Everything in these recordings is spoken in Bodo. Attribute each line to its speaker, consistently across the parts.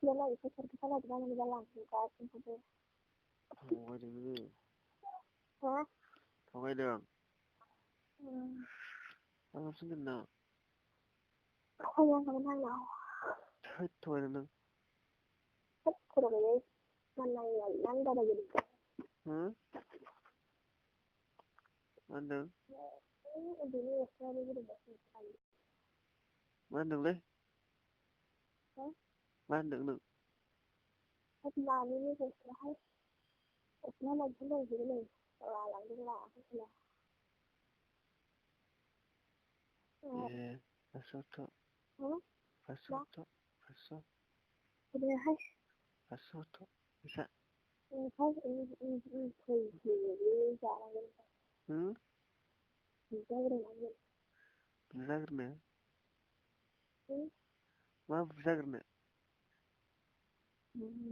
Speaker 1: Nên là cái là mình ra làm cái không có
Speaker 2: Không quay được.
Speaker 1: hả?
Speaker 2: Không quay được.
Speaker 1: Ừ.
Speaker 2: Làm sao mình nào?
Speaker 1: Không ăn không ăn nào.
Speaker 2: Hết thôi nè.
Speaker 1: Thích cô đồng ý. Lần này là đang ra đây được.
Speaker 2: Hả? Ăn được.
Speaker 1: Em đi nữa ra đây được.
Speaker 2: Ăn được đấy.
Speaker 1: Hả?
Speaker 2: Ăn được được.
Speaker 1: Hết là như thế là hay. Nó là cái này gì này. Là làm cái là cái là.
Speaker 2: Pasotto.
Speaker 1: Hả? Đó.
Speaker 2: Pasotto. Pasotto.
Speaker 1: Cái này hay.
Speaker 2: Pasotto. Bisa.
Speaker 1: Thấy thì ra là cái
Speaker 2: Hmm?
Speaker 1: thì ra cái này là cái
Speaker 2: Bisa करना है.
Speaker 1: ừ.
Speaker 2: वहाँ bisa करना है.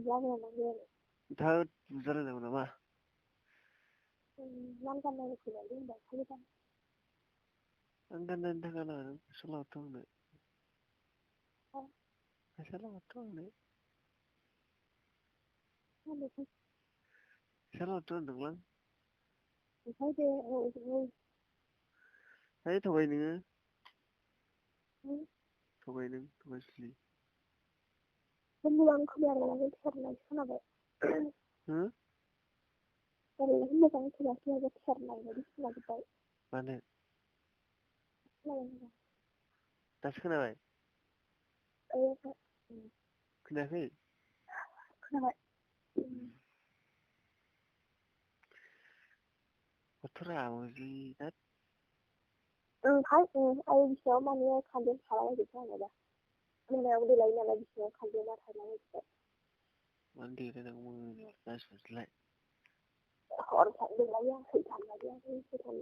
Speaker 1: Ra cái này là cái
Speaker 2: था bisa करना है वहाँ.
Speaker 1: năm trăm này thì là liên lạc thấy không?
Speaker 2: Angkat dan tangan. Salah tu ni.
Speaker 1: Không,
Speaker 2: Salah tu ni.
Speaker 1: không được.
Speaker 2: Salah tu được lắm.
Speaker 1: Thấy đi
Speaker 2: Thấy thôi nữa.
Speaker 1: ừ.
Speaker 2: Thôi nữa. Thôi xí.
Speaker 1: Bên luôn không ra là cái thật này sao vậy?
Speaker 2: Hả?
Speaker 1: Tại vì không biết cái là cái thật này là đi là cái đấy
Speaker 2: Mana?
Speaker 1: là
Speaker 2: Tas kenapa?
Speaker 1: ừ.
Speaker 2: Kenapa?
Speaker 1: Là vậy.
Speaker 2: Betul lah gì đó.
Speaker 1: Thấy ai số mà nghe không biết sao là cái này đó. Nên là đi lấy là số không biết là thay là cái đấy.
Speaker 2: Mandi dan aku tas selesai.
Speaker 1: Họ phải đi lấy ra sự thành là cái thành